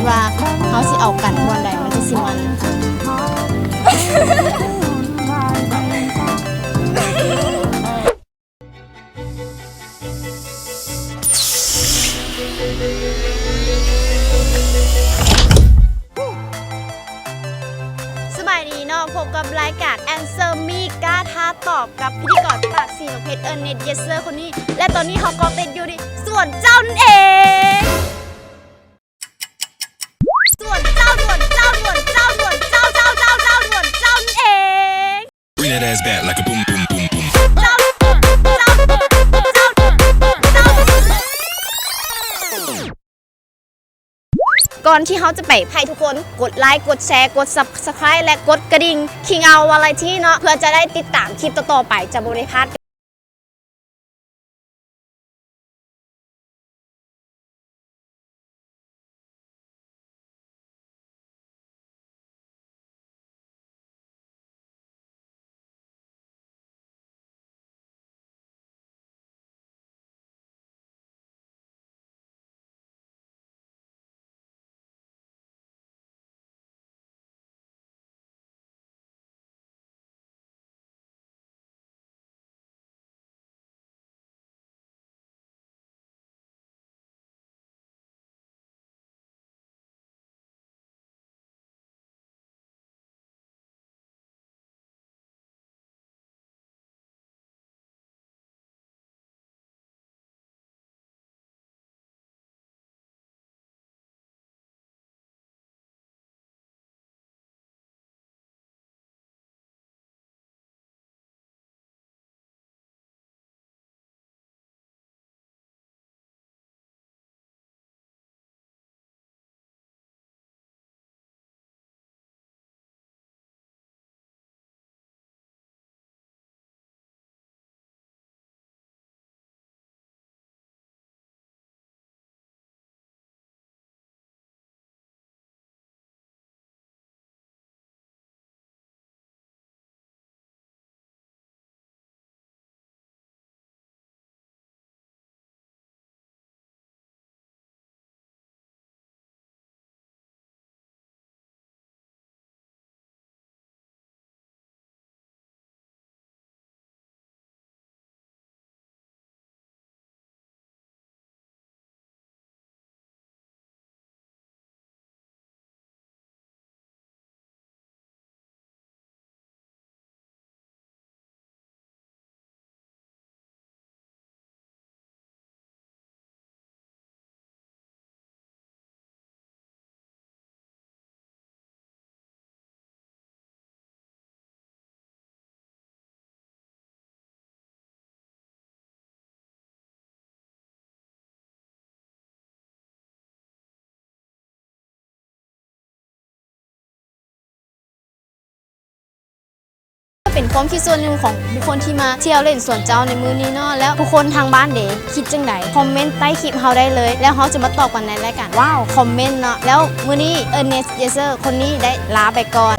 ວ່າເຮົາຊິເອົາກັນບ່ອນໃດມັນຈັ່ງຊິມັນ. ສະບາຍດີເນາະ, ພົບກັບລາຍການ Answer Me ກ້າທ້າຕອບ ກັບພິທີກອນປາກສີນ້ອງເພັດ Ernest Yeser ຄົນນີ້ ແລະ ຕອນນີ້ເຮົາກໍຕິດຢູ່ທີ່ສວນເຈົ້ານັ້ນເອງ. ສວນເຈົ້າ ສວນເຈົ້າ ສວນເຈົ້າ ສວນເຈົ້າ ສວນເຈົ້າ ສວນເຈົ້າ ສວນເຈົ້ານັ້ນເອງ. Bring that ass back like a boom, boom, boom, boom. ກ່ອນທີ່ເຮົາຈະໄປ ໃຫ້ທຸກຄົນກົດໄລ, ກົດແຊ, ກົດ Subscribe ແລະ ກົດກະດິ່ງ King Out Variety ເນາະ ເພື່ອຈະໄດ້ຕິດຕາມຄລິບຕໍ່ໆໄປ ຈະບໍ່ໄດ້ພາດ. ເປັນຄວາມຄິດສ່ວນໜຶ່ງຂອງບຸກຄົນທີ່ມາທ່ຽວຫຼິ້ນສວນເຈົ້າໃນມື້ນີ້ເນາະ. ແລ້ວຜູ້ຄົນທາງບ້ານເດ ຄິດຈັ່ງໃດ? ຄອມເມັນໃຕ້ຄລິບເຮົາໄດ້ເລີຍ ແລ້ວເຮົາຈະມາຕອບກັນໃນລາຍການ ວ້າວ ຄອມເມັນເນາະ. ແລ້ວມື້ນີ້ Ernest Yeser ຄົນນີ້ໄດ້ລາໄປກ່ອນ.